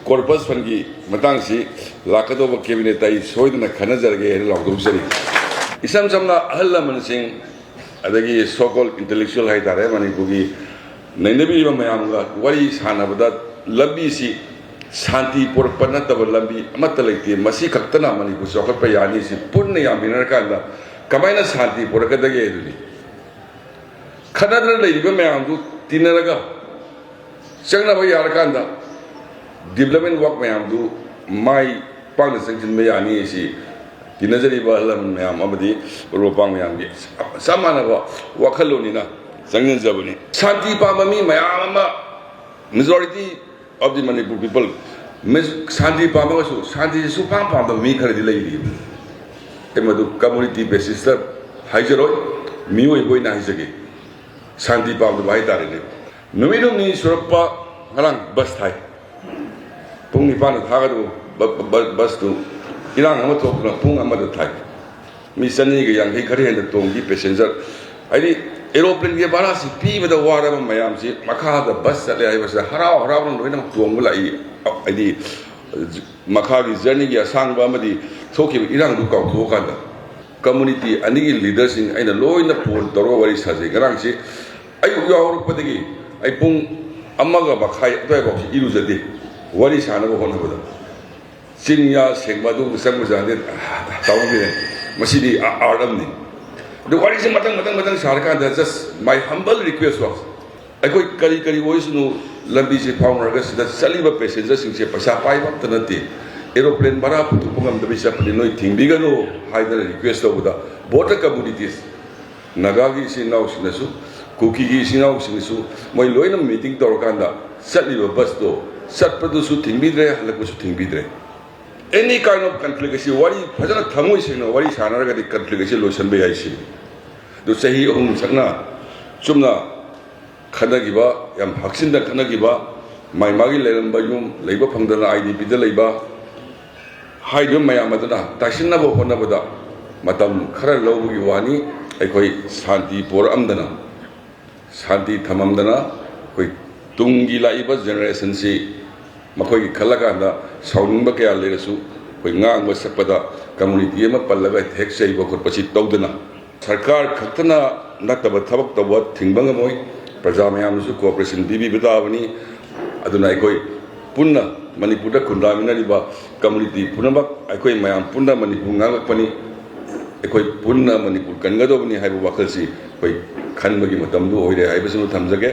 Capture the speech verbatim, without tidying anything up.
Corps ꯐꯟꯒꯤ ꯃꯇꯥꯡꯁꯤ ꯂꯥꯛꯀꯗꯧꯕ ꯀꯦꯕꯤꯅꯦꯠꯇ ꯑꯩ ꯁꯣꯏꯗꯅ ꯈꯟꯅꯖꯔꯒꯦ ꯍꯥꯏꯅ ꯂꯥꯎꯊꯣꯛꯆꯔꯤ꯫ ꯏꯁꯝ ꯁꯝꯅ ꯑꯍꯜ ꯂꯃꯟꯁꯤꯡ, ꯑꯗꯒꯤ so called intellectual ꯍꯥꯏꯇꯥꯔꯦ, ꯃꯅꯤꯄꯨꯔꯒꯤ ꯅꯩꯅꯕꯤꯔꯤꯕ ꯃꯌꯥꯝꯒ ꯋꯥꯔꯤ ꯁꯥꯟꯅꯕꯗ, ꯂꯝꯕꯤꯁꯤ ꯁꯥꯟꯇꯤ ꯄꯨꯔꯛꯄ ꯅꯠꯇꯕ ꯂꯝꯕꯤ ꯑꯃꯠꯇ ꯂꯩꯇꯦ, ꯃꯁꯤ ꯈꯛꯇꯅ ꯃꯅꯤꯄꯨꯔ ꯆꯥꯎꯈꯠꯄ ꯌꯥꯅꯤ, ꯁꯤ ꯄꯨꯟꯅ ꯌꯥꯃꯤꯟꯅꯔꯀꯥꯟꯗ ꯀꯃꯥꯏꯅ ꯁꯥꯟꯇꯤ ꯄꯨꯔꯛꯀꯗꯒꯦ ꯍꯥꯏꯗꯨꯅꯤ꯫ ꯈꯠꯅꯗꯅ ꯂꯩꯔꯤꯕ ꯃꯌꯥꯝꯗꯨ ꯇꯤꯟꯅꯔꯒ ꯆꯪꯅꯕ ꯌꯥꯔꯀꯥꯟꯗ development work ꯃꯌꯥꯝꯗꯨ ꯃꯥꯏ ꯄꯥꯛꯅ ꯆꯪꯁꯤꯟꯕ ꯌꯥꯅꯤ꯫ ꯑꯁꯤ ꯇꯤꯟꯅꯖꯔꯤꯕ ꯑꯍꯜ ꯂꯃꯟ ꯃꯌꯥꯝ ꯑꯃꯗꯤ ꯃꯔꯨꯞ ꯃꯄꯥꯡ ꯃꯌꯥꯝꯒꯤ ꯆꯞ ꯃꯥꯟꯅꯕ ꯋꯥꯈꯜꯂꯣꯟꯅꯤꯅ ꯆꯪꯁꯤꯟꯖꯕꯅꯤ꯫ ꯁꯥꯟꯇꯤ ꯄꯥꯝꯕ ꯃꯤ ꯃꯌꯥꯝ ꯑꯃ, majority of the Manipur people, ꯃꯤꯁ-, ꯁꯥꯟꯇꯤ ꯄꯥꯝꯃꯒꯁꯨ ꯁꯥꯟꯇꯤꯁꯤ ꯁꯨꯡꯄꯥꯝ ꯄꯥꯝꯗꯕ ꯃꯤ ꯈꯔꯗꯤ ꯂꯩꯔꯤꯕ꯫ ꯑꯩ ꯃꯗꯨ community basisꯇ ꯍꯥꯏꯖꯔꯣꯏ, ꯃꯤꯑꯣꯏꯕ ꯑꯣꯏꯅ ꯍꯥꯏꯖꯒꯦ꯫ ꯁꯥꯟꯇꯤ ꯄꯥꯝꯗꯕ ꯍꯥꯏꯇꯥꯔꯦꯅꯦ꯫ ꯅꯨꯃꯤꯠ ꯍꯨꯝꯅꯤ ꯁꯨꯔꯛꯄ ꯉꯔꯥꯡ ꯕꯁ ꯊꯥꯏ꯫ ꯄꯨꯡ ꯅꯤꯄꯥꯟꯗ ꯊꯥꯒꯗꯕ ꯕ-, ꯕ-, ꯕꯁꯇꯨ ꯏꯔꯥꯡ ꯑꯃ ꯊꯣꯛꯇꯨꯅ ꯄꯨꯡ ꯑꯃꯗ ꯊꯥꯏ꯫ ꯃꯤ ꯆꯅꯤꯒ ꯌꯥꯡꯈꯩ ꯈꯔ ꯍꯦꯟꯅ ꯇꯣꯡꯈꯤ passenger꯫ ꯍꯥꯏꯗꯤ aeroplaneꯒꯤ ꯚꯔꯥꯁꯤ ꯄꯤꯕꯗ ꯋꯥꯔꯕ ꯃꯌꯥꯝꯁꯤ ꯃꯈꯥꯗ ꯕꯁ ꯆꯠꯂꯦ ꯍꯥꯏꯕꯁꯤꯗ ꯍꯔꯥꯎ ꯍꯔꯥꯎꯅ ꯂꯣꯏꯅꯃꯛ ꯇꯣꯡꯕ ꯂꯥꯛꯏ꯫ ꯍꯥꯏꯗꯤ ꯃꯈꯥꯒꯤ journeyꯒꯤ ꯑꯁꯥꯡꯕ ꯑꯃꯗꯤ ꯊꯣꯛꯈꯤꯕ ꯏꯔꯥꯡꯗꯨ ꯀꯥꯎꯊꯣꯛꯑꯀꯥꯟꯗ community ꯑꯅꯤꯒꯤ leaderꯁꯤꯡ ꯑꯩꯅ ꯂꯣꯏꯅ phone ꯇꯧꯔꯒ ꯋꯥꯔꯤ ꯁꯥꯖꯩ꯫ ꯉꯔꯥꯡꯁꯤ ꯑꯌꯨꯛ ꯌꯥꯍꯧꯔꯛꯄꯗꯒꯤ ꯑꯩ ꯄꯨꯡ ꯑꯃꯒ ꯃꯈꯥꯏ ꯑꯗꯨꯋꯥꯏꯐꯥꯎꯁꯤ ꯏꯔꯨꯖꯗꯦ꯫ ꯋꯥꯔꯤ ꯁꯥꯟꯅꯕ ꯍꯣꯠꯅꯕꯗ ꯆꯤꯟ ꯌꯥ ꯁꯦꯡꯕ ꯑꯗꯨ ꯆꯪꯕ ꯖꯥꯠꯅꯤ꯫ ꯇꯧꯔꯝꯃꯤꯅꯦ꯫ ꯃꯁꯤꯗꯤ ꯑ-, art ꯑꯃꯅꯤ꯫ ꯑꯗꯨ ꯋꯥꯔꯤꯁꯦ ꯃꯊꯪ, ꯃꯊꯪ, ꯃꯊꯪ ꯁꯥꯔꯀꯥꯟꯗ just my humble request was, ꯑꯩꯈꯣꯏ ꯀꯔꯤ ꯀꯔꯤ ꯑꯣꯏꯁꯅꯨ, ꯂꯝꯕꯤꯁꯦ ꯐꯥꯎꯅꯔꯒ ꯁꯤꯗ ꯆꯠꯂꯤꯕ passengerꯁꯤꯡꯁꯦ ꯄꯩꯁꯥ ꯄꯥꯏꯕ ꯑꯝꯇ ꯅꯠꯇꯦ, aeroplane ꯚꯔꯥ ꯄꯨꯊꯣꯛꯄ ꯉꯝꯗꯕꯩ ꯆꯠꯄꯅꯤ, ꯅꯣꯏ ꯊꯤꯡꯕꯤꯒꯅꯨ ꯍꯥꯏꯗꯅ request ꯇꯧꯕꯗ both the communities, ꯅꯥꯒꯥꯒꯤ ꯏꯆꯤꯟ ꯏꯅꯥꯎꯁꯤꯡꯅꯁꯨ, ꯀꯨꯀꯤꯒꯤ ꯏꯆꯤꯟ ꯏꯅꯥꯎꯁꯤꯡꯅꯁꯨ, ꯃꯣꯏ ꯂꯣꯏꯅ meeting ꯇꯧꯔꯀꯥꯟꯗ ꯆꯠꯂꯤꯕ ꯕꯁꯇꯣ ꯆꯠꯄꯗꯨꯁꯨ ꯊꯤꯡꯕꯤꯗ꯭ꯔꯦ, ꯍꯜꯂꯛꯄꯁꯨ ꯊꯤꯡꯕꯤꯗ꯭ꯔꯦ꯫ Any kind of conflict ꯑꯁꯤ ꯋꯥꯔꯤ ꯐꯖꯅ ꯊꯃꯣꯏ ꯁꯦꯡꯅ ꯋꯥꯔꯤ ꯁꯥꯟꯅꯔꯒꯗꯤ conflict ꯑꯁꯤ ꯂꯣꯏꯁꯤꯟꯕ ꯌꯥꯏ ꯁꯤꯅꯤ꯫ ꯑꯗꯨ ꯆꯍꯤ ꯑꯍꯨꯝ ꯆꯪꯅ ꯆꯨꯝꯅ ꯈꯠꯅꯈꯤꯕ, ꯌꯥꯝ ꯍꯛꯆꯤꯟꯅ ꯈꯠꯅꯈꯤꯕ, ꯃꯥꯏ ꯃꯥꯒꯤ ꯂꯩꯔꯝꯕ ꯌꯨꯝ ꯂꯩꯕ ꯐꯪꯗꯅ IDPꯗ ꯂꯩꯕ ꯍꯥꯏꯔꯤꯕ ꯃꯌꯥꯝ ꯑꯗꯨꯅ ꯇꯥꯏꯁꯤꯟꯅꯕ ꯍꯣꯠꯅꯕꯗ ꯃꯇꯝ ꯈꯔ ꯂꯧꯕꯒꯤ ꯋꯥꯅꯤ꯫ ꯑꯩꯈꯣꯏ ꯁꯥꯟꯇꯤ ꯄꯣꯔꯛꯑꯝꯗꯅ, ꯁꯥꯟꯇꯤ ꯊꯝꯃꯝꯗꯅ ꯑꯩꯈꯣꯏ ꯇꯨꯡꯒꯤ ꯂꯥꯛꯏꯕ generationꯁꯤ ꯃꯈꯣꯏꯒꯤ ꯈꯜꯂꯀꯥꯟꯗ ꯁꯥꯎꯅꯤꯡꯕ ꯀꯌꯥ ꯂꯩꯔꯁꯨ, ꯑꯩꯈꯣꯏ ꯉꯥꯡꯕ ꯁꯛꯄꯗ ꯀꯝꯃꯨꯅꯤꯇꯤ ꯑꯃ ꯄꯜꯂꯒ ꯍꯦꯛ ꯆꯩꯕ ꯈꯣꯠꯄꯁꯤ ꯇꯧꯗꯅ, ꯁꯔꯀꯥꯔ ꯈꯛꯇꯅ ꯅꯠꯇꯕ ꯊꯕꯛ ꯇꯧꯕ ꯊꯤꯡꯕ ꯉꯝꯃꯣꯏ꯫ ꯄ꯭ꯔꯖꯥ ꯃꯌꯥꯝꯅꯁꯨ ꯀꯣꯑꯣꯄꯔꯦꯁꯟ ꯄꯤꯕꯤꯕ ꯇꯥꯕꯅꯤ꯫ ꯑꯗꯨꯅ ꯑꯩꯈꯣꯏ ꯄꯨꯟꯅ ꯃꯅꯤꯄꯨꯔꯗ ꯈꯨꯟꯗꯥꯃꯤꯟꯅꯔꯤꯕ ꯀꯝꯃꯨꯅꯤꯇꯤ ꯄꯨꯝꯅꯃꯛ ꯑꯩꯈꯣꯏ ꯃꯌꯥꯝ ꯄꯨꯟꯅ ꯃꯅꯤꯄꯨꯔ ꯉꯥꯡꯂꯛꯄꯅꯤ꯫ ꯑꯩꯈꯣꯏ ꯄꯨꯟꯅ ꯃꯅꯤꯄꯨꯔ ꯀꯟꯒꯗꯧꯕꯅꯤ ꯍꯥꯏꯕ ꯋꯥꯈꯜꯁꯤ ꯑꯩꯈꯣꯏ ꯈꯟꯕꯒꯤ ꯃꯇꯝꯗꯨ ꯑꯣꯏꯔꯦ ꯍꯥꯏꯕꯁꯤꯃ ꯊꯝꯖꯒꯦ꯫